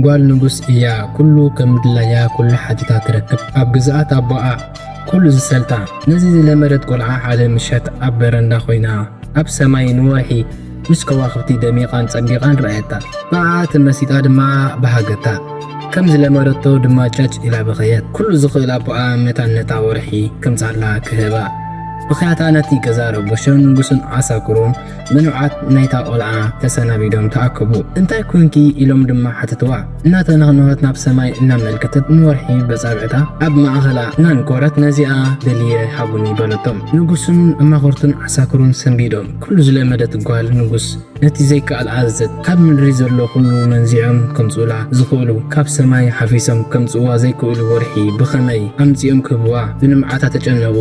ጓል ንጉስ እያ፣ ኩሉ ከም ድላያ ኩሉ ሓቲታ ትረክብ። ኣብ ግዝኣት ኣቦኣ ኩሉ ዝሰልጣ። ነዚ ዝለመደት ቆልዓ ሓደ ምሸት ኣብ በረንዳ ኮይና ኣብ ሰማይ ንወርሒ ምስ ከዋኽብቲ ደሚቓን ጸቢቓን ረኣየታ። ብኣኣ ተመሲጣ ድማ በሃገታ። ከም ዝለመደቶ ድማ ጫጭ ኢላ በኸየት። ኩሉ ዝኽእል ኣቦኣ መታን ነታ ወርሒ ከምጻላ ክህባ። ብኽያታ ነቲ ገዛ ረበሾ። ንጉስን ዓሳክሩን ብንብዓት ናይታ ቆልዓ ተሰናቢዶም ተኣከቡ። "እንታይ ኮንኪ?" ኢሎም ድማ ሓተትዋ። እናተነኽነኸት ናብ ሰማይ እናመልከተት ንወርሒ በጻብዕታ ኣብ ማእኸላ እናንቆረት፣ "ነዚኣ ደልየ ሃቡኒ" በለቶም። ንጉስን ኣማኸርቱን ዓሳክሩን ሰንቢዶም ኩሉ ዝለመደት ጓል ንጉስ ነቲ ዘይከኣል ኣዘዘት። ካብ ምድሪ ዘሎ ኩሉ መንዚዖም ከምጽኡላ ዝኽእሉ፣ ካብ ሰማይ ሓፊሶም ከምጽእዋ ዘይክእሉ ወርሒ ብኸመይ ኣምጺኦም ክህብዋ? ብንብዓታ ተጨነቑ።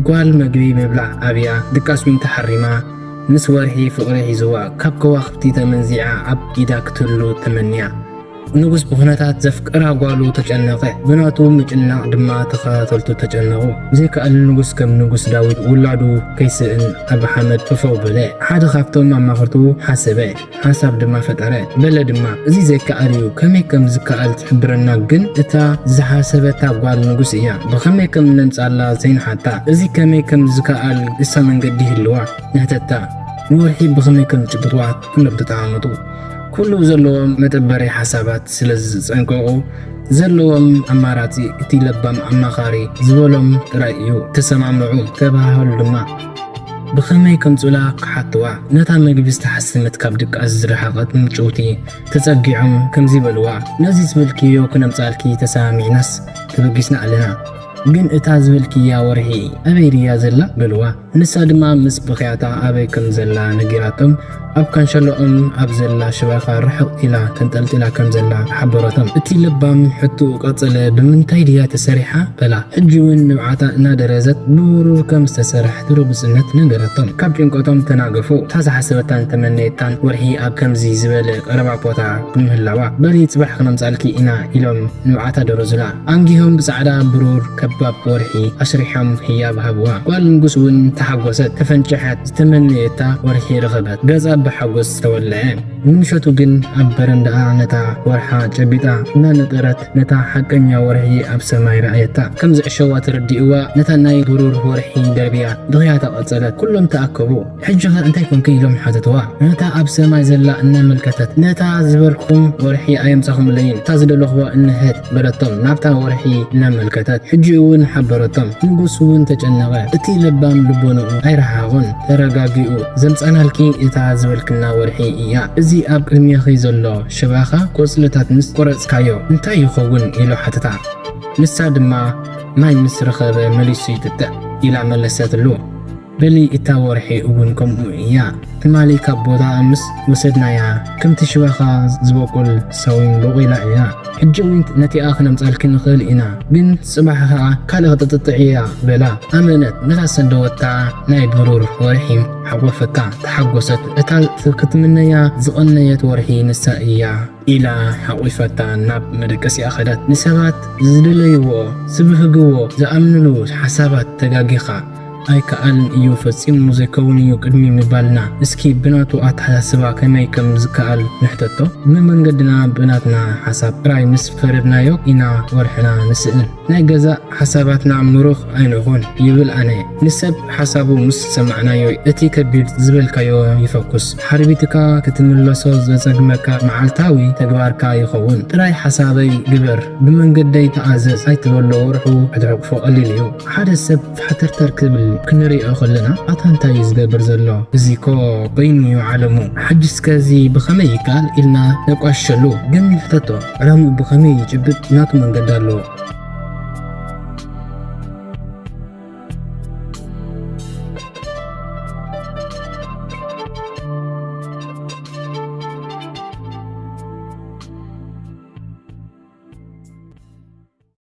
ጓል መግቢ ምብላዕ ኣብያ፣ ድቃስ ዊን ተሓሪማ፣ ምስ ወርሒ ፍቕሪ ሒዝዋ፣ ካብ ከዋኽብቲ ተመንዚዓ ኣብ ኢዳ ክትህሉ ተመንያ። ንጉስ ብኹነታት ዘፍቅራ ጓሉ ተጨነቐ፣ ብናቱ ምጭናቕ ድማ ተኸታተልቱ ተጨነቑ። ዘይከኣል ንጉስ ከም ንጉስ ዳዊት ውላዱ ከይስእን ኣብ ሓመድ እፈው በለ። ሓደ ካብቶም ኣማኸርቱ ሓሰበ፣ ሓሳብ ድማ ፈጠረ። በለ ድማ፣ "እዚ ዘይከኣል እዩ፣ ከመይ ከም ዝከኣል ትሕብረና ግን እታ ዝሓሰበታ ጓል ንጉስ እያ። ብኸመይ ከም ነምጻላ ዘይንሓታ፣ እዚ ከመይ ከም ዝከኣል እሳ መንገዲ ይህልዋ፣ ንሕተታ። ንወርሒ ብኸመይ ከም ዝጭብጥዋ ኩሎም ተጠማመቱ። ኩሉ ዘለዎም መጠበሪ ሓሳባት ስለ ዝጸንቀቑ፣ ዘለዎም ኣማራጺ እቲ ለባም ኣማኻሪ ዝበሎም ጥራይ እዩ። ተሰማምዑ፣ ተባሃሉ ድማ። ብኸመይ ከምጹላ ክሓትዋ፣ ነታ መግቢ ዝተሓሰመት ካብ ድቃስ ዝረሓቐት ምጭውቲ ተጸጊዖም ከምዚ በልዋ፣ "ነዚ ዝበልክዮ ክነምጻልኪ ተሰማሚዕናስ ተበጊስና ኣለና። ግን እታ ዝበልክያ ወርሒ ኣበይ ድያ ዘላ?" በልዋ። ንሳ ድማ ምስ ብኽያታ ኣበይ ከም ዘላ ነጊራቶም፣ ኣብ ካንሸሎኦም ኣብ ዘላ ሽባኻ ርሕቕ ኢላ ተንጠልጢላ ከም ዘላ ሓበረቶም። እቲ ለባም ሕቶኡ ቀጸለ፣ "ብምንታይ ድያ ተሰሪሓ?" በላ። ሕጂ እውን ንብዓታ እናደረዘት ብብሩር ከም ዝተሰርሐት ብርግጽነት ነገረቶም። ካብ ጭንቀቶም ተናገፉ። እታ ዝሓሰበታን ተመነየታን ወርሒ ኣብ ከምዚ ዝበለ ቀረባ ቦታ ብምህላዋ፣ "በሊ ጽባሕ ክነምጻልኪ ኢና" ኢሎም ንብዓታ ደረዙላ። ኣንጊሆም ብጻዕዳ ብሩር ከባብ ወርሒ ኣስሪሖም ህያብ ሃብዋ። ጓል ንጉስ እውን ተሓጎሰት፣ ተፈንጨሐት፣ ዝተመነየታ ወርሒ ረኸበት። ገጻ ብሓጎስ ተወልዐ። ንምሸቱ ግን ኣብ በረንዳኣ ነታ ወርሓ ጨቢጣ እናነጠረት ነታ ሓቀኛ ወርሒ ኣብ ሰማይ ረኣየታ። ከም ዝዕሸዋ ተረዲእዋ ነታ ናይ ብሩር ወርሒ ደርብያ ብኽያታ ቀጸለት። ኩሎም ተኣከቡ። "ሕጂ ኸ እንታይ ኮንኪ?" ኢሎም ሓተትዋ። ነታ ኣብ ሰማይ ዘላ እናመልከተት፣ "ነታ ዝበልኩም ወርሒ ኣየምጻኹምለይን፣ እታ ዝደለኽዋ እንሀት" በለቶም ናብታ ወርሒ እናመልከተት። ሕጂ እውን ሓበረቶም። ንጉስ እውን ተጨነቐ። እቲ ለባም ልቦንኡ ኣይረሓቑን፣ ተረጋጊኡ፣ "ዘምጻናልኪ እታ ዝበልክና ወርሒ እያ። እዚ ኣብ ቅድሜኺ ዘሎ ሽባኻ ቆጽልታት ምስ ቆረጽካዮ እንታይ ይኸውን?" ኢሉ ሓተታ። ንሳ ድማ፣ "ማይ ምስ ረኸበ መሊሱ ይጥጥዕ" ኢላ መለሰትሉ። "በሊ እታ ወርሒ እውን ከምኡ እያ። ትማሊ ካብ ቦታ ምስ ወሰድናያ፣ ከምቲ ሽባኻ ዝበቁል ሳዊን ቦቂላ እያ። ሕጂ እውን ነቲኣ ክነምጻልኪ ንኽእል ኢና፣ ግን ጽባሕ ኸኣ ካልእ ክትጥጥዕ እያ" በላ። ኣመነት። ነታ ሰደወታ ናይ ብሩር ወርሒ ሓቆፈታ፣ ተሓጎሰት። እታ ክትምነያ ዝቐነየት ወርሒ ንሳ እያ ኢላ ሓቂፋታ ናብ መደቀሲኣ ኸደት። ንሰባት ዝደለይዎ፣ ዝብህግዎ፣ ዝኣምንሉ ሓሳባት ተጋጊኻ ኣይከኣልን እዩ፣ ፈጺሙ ዘይከውን እዩ ቅድሚ ምባልና፣ እስኪ ብናቱ ኣተሓሳስባ ከመይ ከም ዝከኣል ንሕተቶ። ብመንገድና ብናትና ሓሳብ ጥራይ ምስ ፈረድናዮ ኢና ወርሕና ንስእን። ናይ ገዛእ ሓሳባትና ምሩኽ ኣይንኹን ይብል ኣነ። ንሰብ ሓሳቡ ምስ ሰማዕናዮ፣ እቲ ከቢድ ዝበልካዮ ይፈኩስ። ሓርቢትካ ክትምለሶ ዘጸግመካ መዓልታዊ ተግባርካ ይኸውን። ጥራይ ሓሳበይ ግበር፣ ብመንገደይ ተኣዘዝ ኣይትበሎ፣ ወርሑ ክትዕቅፎ ቀሊል እዩ። ሓደ ሰብ ፋሕተርተር ክብል ክንሪኦ ከለና፣ "ኣታ እንታይ እዩ ዝገብር ዘሎ? እዚኮ በይኑ እዩ ዓለሙ። ሓጅስከ እዚ ብኸመይ ይከኣል?" ኢልና ነቋሽሸሉ። ግን ንሕተቶ፣ ዕላምኡ ብኸመይ ይጭብጥ? ናቱ መንገዲ ኣለዎ።